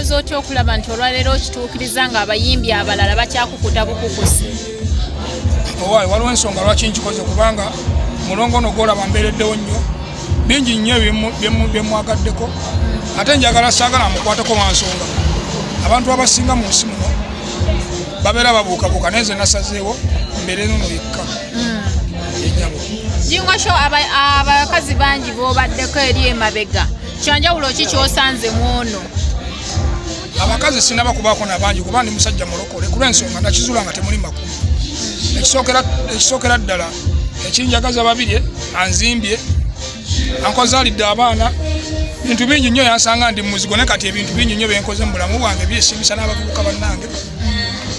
Okikoze otya okulaba nti olwaleero okituukiriza ng'abayimbi abalala bakyakukuta bukukusi? Owaaye, waliwo ensonga lwaki nkikoze, kubanga mulongo ono gwolaba mbeereddewo nnyo, bingi nnyo byemwagaddeko, ate njagala saagala amukwateko lwa nsonga abantu abasinga mu nsi muno babeera babuukabuuka, naye nze nasazeewo mbeere nono yekka enyabo. Jingo Show, abakazi bangi bobaddeko eri emabega, kyanjawulo ki kyosanze mu ono? Abakazi sinaba kubaako nabangi, kuba ndi musajja mulokole. Kulw'ensonga nakizuula nga temuli makulu. Ekisookera ddala ekinjagaza babiri, anzimbye, ankozaalidde abaana, bintu bingi nnyo. Yansanga ndi muzigo, naye kati ebintu bingi nnyo byenkoze mu bulamu bwange byesiimisa n'abavubuka bannange.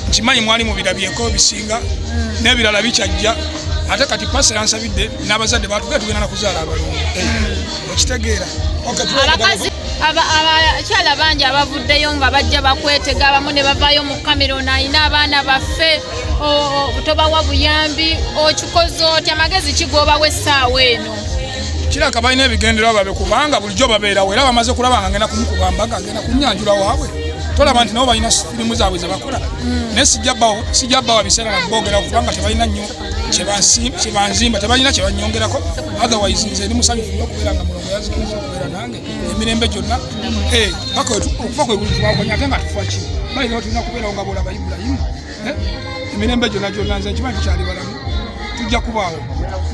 Nkimanyi mwali mubirabyeko bisinga, n'ebirala bikyajja. Ate kati pasa yansabidde n'abazadde batugee tugenda nakuzaala abalongo. Okitegeera? Abakazi abakyala bangi abavuddeyo nga bajja bakwetega, abamu ne bavaayo mu kamera, ono alina abaana baffe, tobawa buyambi. Okikoze otya? Amagezi ki g'obawa essaawa eno? Kiraka balina ebigendererwa babe, kubanga bulijjo babeerawo era bamaze kulaba nga ngenda kumukuba mbaga, ngenda kunyanjula waabwe. Tolaba nti nabo balina firimu zaabwe zebakola? Naye sijja bawa biseera naboogera, kubanga tebalina nnyo kyebanzimba, tebalina kyebanyongerako. Otherwise nze ndi musanyufu nnyo okubeera nga mulongo yazikiriza okubeera nange emirembe gyonna. Eh, paka okufa kwe twakonya, ate nga tufa ki? Bayina tulina kubeerawo nga bolaba Ibulayimu. Eh, emirembe gyonna gyonna nze nkimanyi tukyali balamu, tujja kubaawo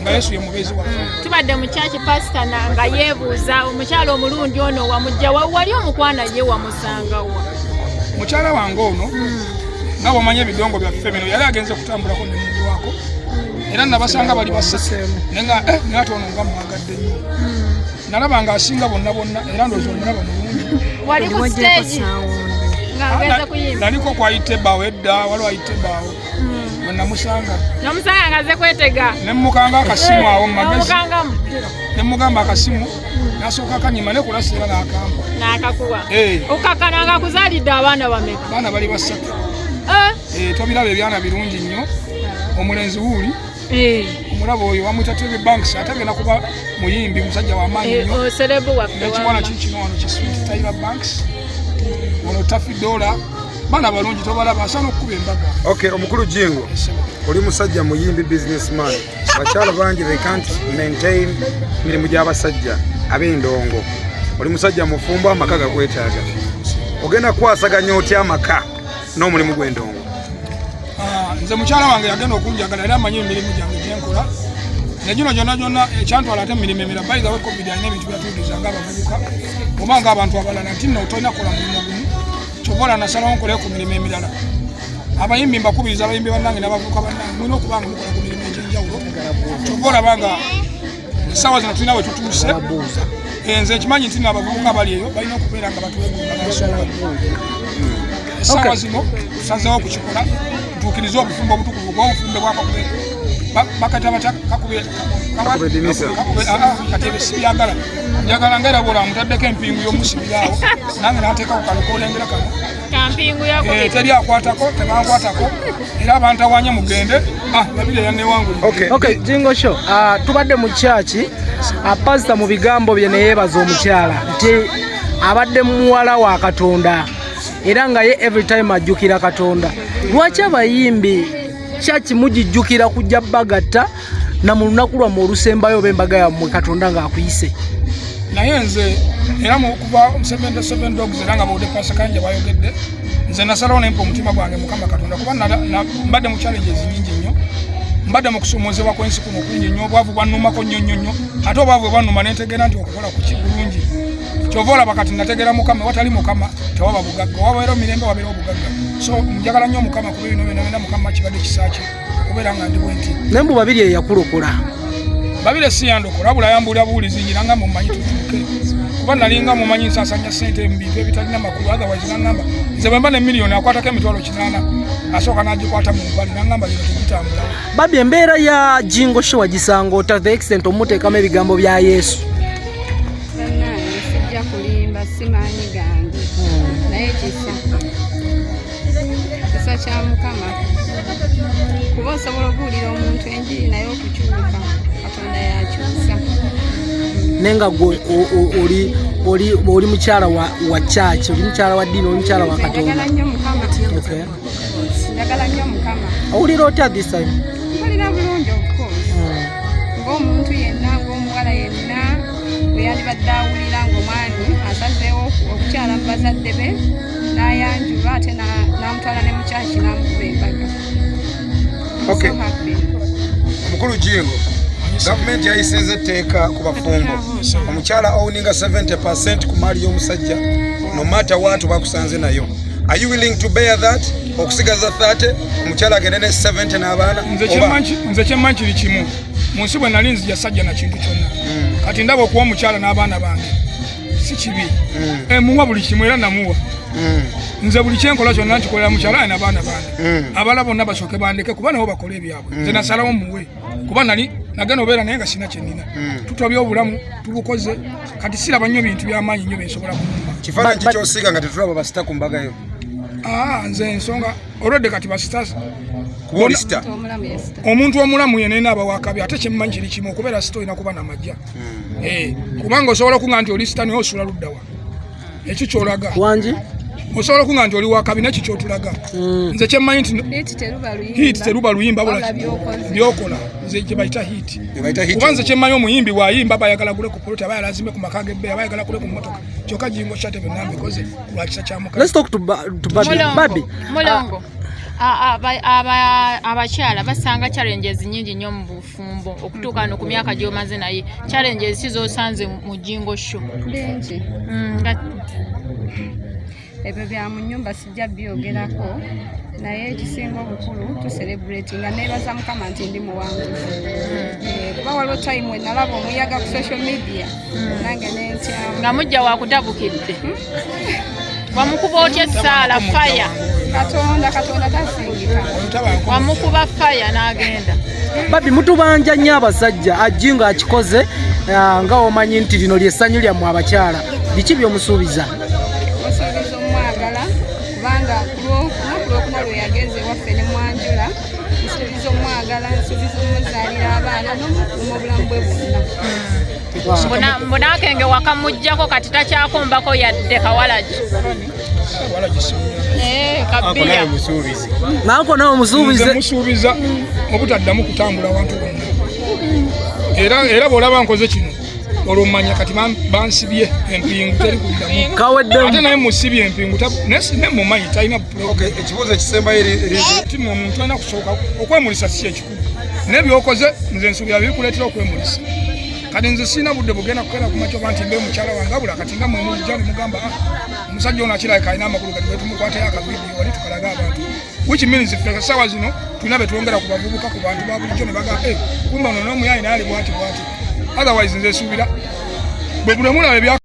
nga Yesu ye mubeezi waffe. Tubadde mu kyaki, pasita nga yeebuuza omukyala omulundi ono wamujja wali omukwana ye wamusangawa? Mukyala wange ono, nga bwomanya ebidongo byaffe bino, yali agenze kutambulako nemugwako era nabasanga bali basatu, naye nga naye ate ono nga mwagadde nnyo, nalaba nga asinga bonna bonna, era ndowooza omulaba mulungi. Wali ku stage ng'agenze kuyimba? Naliko kwayita ebbaawo edda, waliwo ayita ebbaawo we namusanga. Nomusanga nga aze kwetega? Nemukanga akasimu awo mu magezi. Nomukangamu? Nemugamba akasimu, nasooka kanyima ne kulasa era n'akampa. N'akakuwa? Eh. Okakana nga akuzaalidde abaana bameka? Abaana bali basatu. Eh? Eh, tobiraba ebyana birungi nnyo. Omulenzi wuuli, omulaba oyo bamwita Terry Banks, ate agenda kuba muyimbi, musajja w'amaanyi nnyo. Celeb waffe. N'ekiwala wamma. kikino wano ki Sweet Tyler Banks, ono Taffy Dola, baana balungi, tobalaba? Asaana okukuba embaga. Okay, omukulu Jingo, oli musajja muyimbi, businessman. Bakyala bangi they can't maintain mirimu gy'abasajja ab'endongo. Oli musajja mufumbo, amaka gakwetaaga. Ogenda kukwasaganya otya amaka n'omulimu gw'endongo? Ah, nze mukyala wange yagenda okunjagala era amanyi emirimu gyange gyenkola negino gyonna gyonna ekyantwala ate emirimu emirala. By the way, COVID alina ebintu byatuugiza ngaabavubuka oba ngaabantu abalala nti nno tolina kukola mulimu gumu. Kyova ola nasalawo nkole ku mirimu emirala. Abayimbi mbakubiriza, abayimbi bannange n'abavubuka bannange, mulina okuba nga mukola ku mirimu egyenjawulo. Kyova olaba nga essaawa zino tulina we tutuuse. Eh, nze nkimanyi nti nno abavubuka abali eyo balina okubeera nga batwegomba lwansonga essaawa zino tusazeewo okukikola, tutuukirize obufumbo obutukuvu, kuba obufumbo bwakakube bakata batya kakube. Kakube eddirisa. Kati ebyo sibyagala. Njagala nga era bwola mutaddeko empingu y'omusibiraawo, nange nateekako kano kolengera kano. Kampingu yako. Eh, teri akwatako, tebankwatako, era abantawanya mugende. Ah, Babiri yanewangulidde. Okay. Okay, Jingo Show, tubadde mu kyaki, pasita mu bigambo bye neyeebaza omukyala nti abadde muwala wa Katonda era nga ye every time ajjukira Katonda. Lwaki abayimbi kyaki mugijjukira kujja bagatta na mu lunaku lwammwe olusembayo oba embaga yammwe Katonda ng'akuyise? Naye nze era mu kuva 77 Dogs era nga bawudde Pastor Kanja bayogedde, nze nasalawo nempa omutima gwange Mukama Katonda, kuba mbadde mu challenges nyingi nnyo, mbadde mu kusomoozebwa kw'ensi kuno kungi nnyo. Obwavu bwannumako nnyo nnyo nnyo, ate obwavu bwe bwannuma nentegeera nti okukola kuki bulungi. Kyova olaba kati nategeera Mukama, watali Mukama tewaba bugagga, wabeera mirembe, wabeera obugagga. So njagala nnyo Mukama, kuba bino byonna byonna Mukama kibadde kisa kye okubeera nga ndi bwe nti. Naye mbu Babiri eyakulokola. Babire si yandokola, wabula yambuulira buwulizi ngira nga mumanyi tutuuke, kuba nalinga mumanyi nsasanya ssente mu bintu ebitalina makulu. Otherwise nangamba nze bwe mba ne miliyoni akwatako 800,000, asooka n'agikwata mu mpale, nangamba bino tegitambula. Babi, embeera ya Jingo Show wagisanga ota, the extent omuteekamu ebigambo bya Yesu? Bannange, sijja kulimba, si maanyi gange, naye kisa kya Mukama, kuba osobola okuwulira omuntu enjiri naye okukyuka Katonda yakyusa. Naye nga gwe oli Oli oli mukyala wa wa church, oli mukyala wa ddiini, oli mukyala wa Katonda. Njagala nnyo Mukama. Okay. Njagala nnyo Mukama. Owulira otya this time? Mpulira bulungi, of course. Ng'omuntu yenna, ng'omuwala yenna bwe yandibadde awulira ng'omwami asazeewo okukyala mu bazadde be n'ayanjulwa ate n'amutwala ne mu kyaki n'amukuba embaga. I'm so happy. Omukulu Jingo, gavumenti yayisiza etteeka ku bafumbo, omukyala owninga 70% ku maali y'omusajja no matter what bakusanze nayo. Are you willing to bear that, okusigaza 30, omukyala agende ne 70 n'abaana? Nze Oba- nze kyemmanyi kiri kimu: mu nsi bwe nali nzija sajja na kintu kyonna. Kati ndaba okuwa omukyala n'abaana bange si kibi. Emuwa buli kimu era namuwa. Nze buli kyenkola kyonna nkikolera mukyala aye n'abaana bange. Abala bonna basooke bandeke kuba nabo bakole ebyabwe. Nze nasalawo muwe kuba nali nagenda obeera naye nga sina kyenina. Tutobye obulamu tubukoze, kati siraba nnyo bintu byamaanyi nnyo byensobola kumuma. Kifaananyi ki kyosiiga nga tetulaba ba star ku mbaga yo? Ah, nze ensonga olwedde kati ba stars Kuba oli star. Omulamu ye star. Omuntu omulamu yenena aba wakabi, ate kyemmanyi kiri kimu: okubeera star olina kuba namajja. Eh, kubanga osobola okuŋa nti oli star naye osula luddawa? Ekyo kyolaga. Wangi? Osobola okuŋa nti oli wakabi nekyo kyotulaga. Nze kyemmanyi nti Hit teruba luyimba. Hit teruba luyimba, wabula Wabula by'okoze. byokola. Nze gye bayita hit. Gye bayita hit. Kuba nze kyemmanyi, omuyimbi bw'ayimba aba ayagala gule ku poloti, aba ayagala azimbe ku maka g'ebbeeyi, aba ayagala gule ku mmotoka. Kyokka Jingo Shata byonna mbikoze ku lwakisa kya Mukama. Let's talk to Babi. Mulongo, Babi. Mulongo. Abakyala basanga challenges nyingi nnyo mu bufumbo okutuuka no ku myaka gy'omaze, naye challenges ki z'osanze mu Jingo Show? Bingi. Ebyo bya mu nnyumba sijja byogerako, naye ekisinga obukulu tucelebrate nga neebaza Mukama nti ndi muwanguzi. Eh, kuba waliwo time we nalaba omuyaga ku social media nange nentyamu. Nga mujja wakutabukidde, wamukuba otya essaala faya? Katonda, Katonda tasingika. Wamukuba faya n'agenda. Babi, mutubanja nnyo abasajja. Ajingo akikoze, nga omanyi nti lino lyessanyu lyammwe abakyala. Biki by'omusuubiza? Musuubiza omwagala, kubanga ku lunaku lwokuna lwe yagenze ewaffe ne mwanjula. Nsuubiza omwagala, nsuubiza omuzaalira abaana n'omukuuma obulamu bwe bwonna. Mbunakenge wakamugjako, kati takyakombako yadde kawalagi. Eh, kabiya. Nanko nawe Nze omusuubize. Musuubiza obutaddamu kutambula wantu wonna. Era bw'olaba nkoze kino, olwo mmanya kati bansibye empingu, teri kuddamu. Ate Kaweddemu. Naye musibye empingu, naye mumanyi talina. Okay, ekibuuzo ekisembayo eri Ti nno omuntu alina kusooka okwemulisa, si kyekikulu, naye byokoze nze nsuubira birikuleetera okwemulisa. Kati nze sirina budde bugenda kukeera ku makya oba nti mbe mukyala wange abula. Kati nga mwe mujja ne mugamba, "Ah, omusajja ono akirabika alina amakulu," kati bwe tumukwatayo akavidiyo wali tukalaga abantu, which means ffe essaawa zino tulina be twongera ku bavubuka, ku bantu ba bulijjo, ne bagamba, "Eh, kumba ono n'omuyayi naye ali bwati bwati." Otherwise nze nsuubira bwe buli mulaba ebya